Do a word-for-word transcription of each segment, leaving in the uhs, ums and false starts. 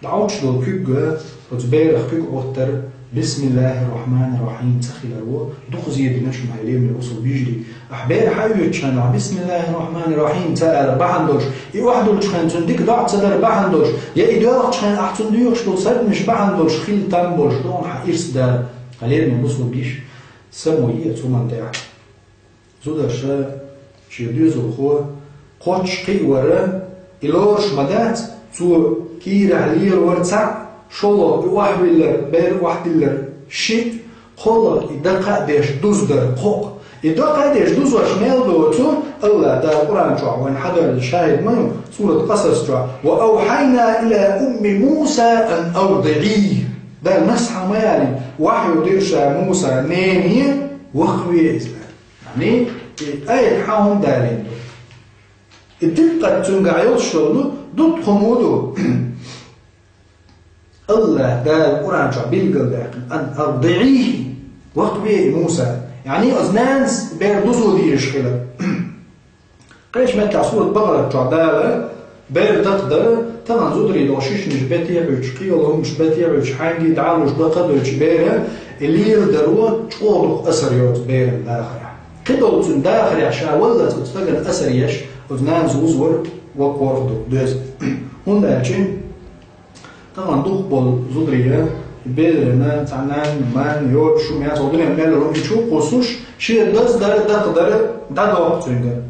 ДӀаотташ дола куьг, оцу берах куьг Ӏоттар, бисмиллахӀир-рахьманир-рахьим ца хилар ву, дукха зе дина шуна, хьай лераме бусалба йижарий. Ахь бер хьаоьцучу хенахь, бисмиллахӀир-рахьманир-рахьим ца алар бахьана долуш, и охьадуллучу хенахь цунна дика доӀа ца дар бахьана долуш, я и доьлхучу хенахь ахь цунна доьхуш долу сардамаш бахьана долуш хилла там болуш ду хьан ирс дара, хьан лераме бусалба йиша. Само йи оцу хӀуманна тӀехь. Зударша, шен доьзалхо кхоччуш кхиавара, и лоруш ма дац, цо кийрахь лелавар цхьаъ, шолгӀа и охьавиллар, бер охьадиллар шиъ, кхоалгӀа и дакха а деш дуздар кхоъ. И дакха а деш дузош мел доцу, АллахӀ Дала Къуръан чохь вайна хьадаьлла шахӀид ма ю, сурат Къасас чохь: «Ва авхьайна ила умми Муса ан ардиӀийхӀи». Дала насхьа ма ялийна, вахьйу дира ша Муса нене, вакхаве иза. Яъни, и аят хьан хӀунда далийна ду? И диккъат цуьнгахь йолуш йолу дуккха хӀума ду. АллахӀ Дала Къуръан чохь билгалдаьккхина: «Ан ардиӀийхӀи», вакхаве и Муса. Яъни, оцу нанас бер дузо дезаш хилар. Кхечу меттехь сурат Бакъарат чохь Дала бер дакхадар, тахана зударий долу шишнаш бете а хьуьйтуш, кхин йолу хӀуманаш бете а хьуьйтуш, хьаьнги дӀа а луш, дакха а дойтуш бер, и леладаро чӀогӀа дукха асар йоцу беран дахарехь. Кхидолу цуьнан дахарехь ша валлалц оцу стагана асар еш, оцу нанас вузавар ваккхарх ду, доьзна. ХӀунда аьлча тахана дукхахболу зударий, берана, цхьа нана, мана, йоцуш хӀума яц, оцу дуьненна мел хӀума чу а кхуссуш, шен даздар, дакхадар дӀадоккху цуьнгара.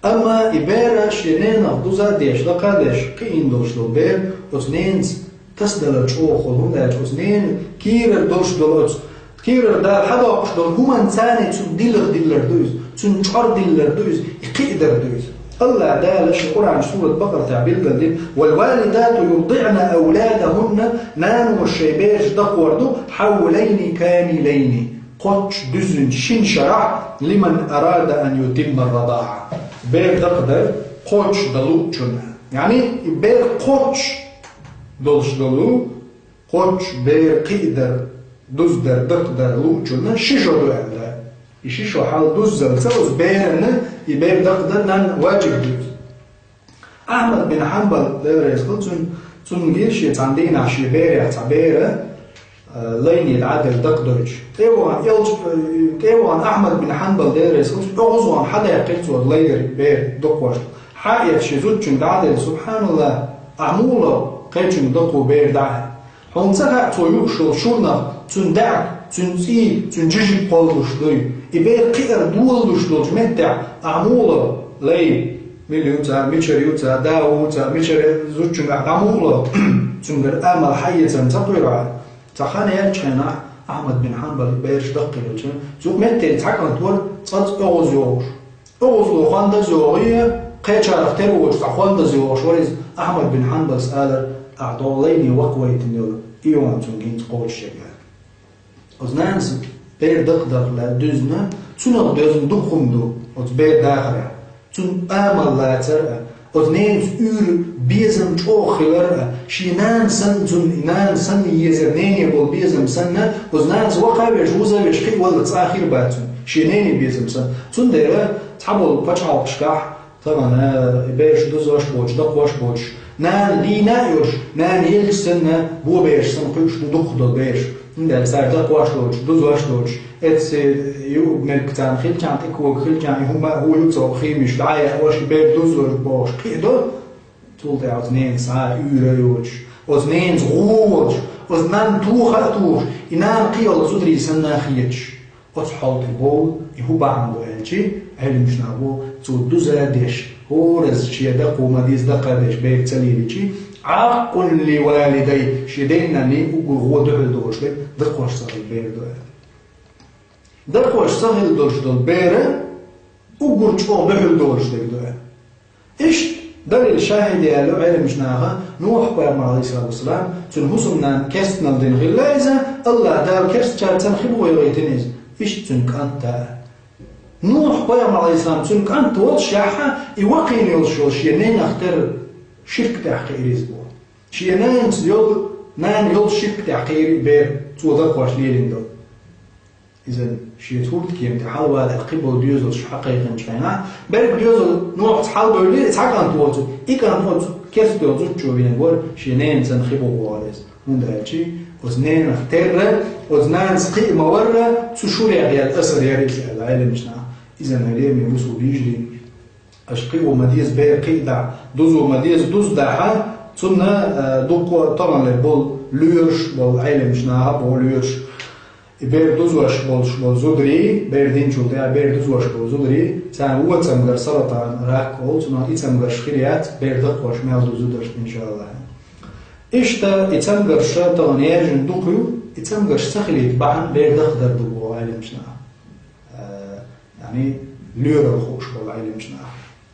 Амма и бер шен ненах дуза а деш, дакха а деш, кхиийна долуш долу бер, оцу ненас тасадалар чӀогӀа хуьлу, хӀунда аьлча оцу ненан кийрара долуш долу оцу, кийрара Дала хьадоккхуш долу хӀуманна царна цунна дилха диллар ду иза, цунна чӀор диллар ду иза, и кхиадар ду иза. АллахӀ Дала шен Къуръан сурат Бакъаратехь билгалдина: «Вал валидату юрдиӀна авладахӀунна», наноша шайн бераш дакхор ду, «хьавлайни камилайни», кхоччуш дуьззина шина шарахь, «лиман арада ан ютимма ар-радиӀа». Бер дакхадар кхоччуш дан луучунна. Яъни, и бер кхоччуш долуш долу, кхоччуш бер кхиадар, дуздар, дакхадар луучунна ши шо ду аьлла. И ши шо хьал дуззалца оцу берана и бер дакхадар нанна ваджиб ду иза. Ахьмад бин Хьанбал, Дела реза хуьлда цунна, цунна гира шен цхьана дийнахь шен берех цхьа бер, а, лайне дӀа а делла дакхадойтуш. ТӀе а вахана, элча, э, тӀе а вахана Ахьмад бин Хьанбал, Дела реза хуьлда цунна, оьгӀазвахана хьадаьккхира цо лайнера бер дакхош. Хьа а эцна шен зудчуьнга дӀа а делла: «СубхьаналлахӀ, ахь муха ло кхечуьнга дакхо бер дӀа?» Хьуна ца хаьа цо юуш йолу шурнах, цуьнан даьӀахк, цуьнан цӀий, цуьнан жижиг кхоллалуш дуй? И бер кхиар долалуш долчу меттехь ахь муха ло, лай, мила ю цара, мичара ю цара, да ву цара, мичара зудчуьнгахь дӀа муха ло? Цуьнгара амал хьаэцарна ца кхоьру хьан? Цхьа хан яьллачу хенахь Ахьмад бин Хьанбал бераш даккхийлча, цу метте цхьа кӀант вара цкъа а оьгӀаз йогӀуш. ОьгӀазло хондаз йогӀий, кхечарах тера воцуш цхьа хондаз йогӀуш вара иза. Ахьмад бин Хьанбалс алара: «Ахь догӀу лайне вакхавайтина йолу, и йогӀу цуьнан гинца кхочушъерг». Оцу нанас бер дакхадарх лаьа дуьзна, цунах доьзна дукха хӀума ду оцу бер дахарехь. Цуьнан амал лацар а, оцу ненан уьйр безам чӀогӀа хилар а, шен нана санна, цунна нана санна езар, нене болу безам санна, оцу нанас вакха а веш, вуза а веш, кхин а валлалц цкъа а хир бац цунна, шен нене безам санна. Цундела цхьаболу пачхьалкхашкахь, тахана, э, бераш дузош боцуш, дакхош боцуш, нана дийна а йолуш, нана елча санна, бо бераш санна кхуьуш ду дукхах долу бераш. ХӀунда аьлча цара дакхош доцуш, дузош доцуш, эцци юург-мерг царна хилчахьана, тӀе кога хилчахьана, и хӀума а хӀун ю цо хиймаш дӀа а яа, ош и бер дузош бохуш кхин а до. Цул тӀаьхьа оцу ненан схьа а уьйр а йоцуш, оцу ненан гӀо а волуш, оцу нанна тоха а тухуш, и нана кхин йолу зударий санна а хеташ. Оцу хьал тӀе бовла, и хӀун бахьана бу аьлча, Ӏеламнаха бу, цо дуза а деш, хӀоразза шен дакхо ма деза дакха а деш бер ца лелийча, «Ӏаккъун ли валидайхӀи», шен ден-нанна уггар гӀо дуьхьал долуш дерг дакхош ца хилла бер ду аьлла. Дакхош ца хилла долуш долу бер уггар чӀогӀа дуьхьал долуш дерг ду аьлла. Иштта далил, шахӀид яьлла Ӏеламнаха, Нухь-пайхамар, Ӏалайхиссалату вассалам, цуьнан хӀусамнана керстанал дина хилла иза, АллахӀ Дала керстачаьрца ца хилла гӀо яхийтина иза, иштта цуьнан кӀант а. Нухь-пайхамар, Ӏалайхиссалам, цуьнан кӀант воллушехь а, и вакхийна йолуш йолу шен ненах тера ширк тӀехь кхиира иза боху. Шен нанас йолу, нана йолу ширк тӀехь кхиира и бер, цо дакхош лелийна долу. Иза шен сурт-кема тӀе хьалавалар кхин болу доьзалш хьакхайкхинчу хенахь, берриг доьзал Нухьца хьалабевллера, цхьа кӀант воцург, и кӀант оцу Керста йола зудчо венавар шен ненацан хи боху вала иза. ХӀунда аьлча оцу ненах терра, оцу нанас кхиа ма-варра, цу шурех яьлла асар яра иза аьлла Ӏеламчу наха. Иза ма лераме ву со вежарий. Аша кхио ма деза бер кхиадахь, дузо ма деза дузадахь, цунна, а, дуккха а таханлера болу лоьраш болу Ӏеламчу наха а боху лоьраш. И бер дузош болуш болу зударий, бер динчул тӀаьхьа бер дузош болу зударий, царна вон цамгар саратан рак олу, цунах и цамгарш хир яц, бер даккхош мел ду зударшна, иншаАллахӀ. Иштта и цамгарш тахана яьржина дукха ю, и цамгарш ца хилийта бахьана бер даккхадар ду боху Ӏеламчу наха. Э, яъни, лоьрал хууш болу Ӏеламчу наха.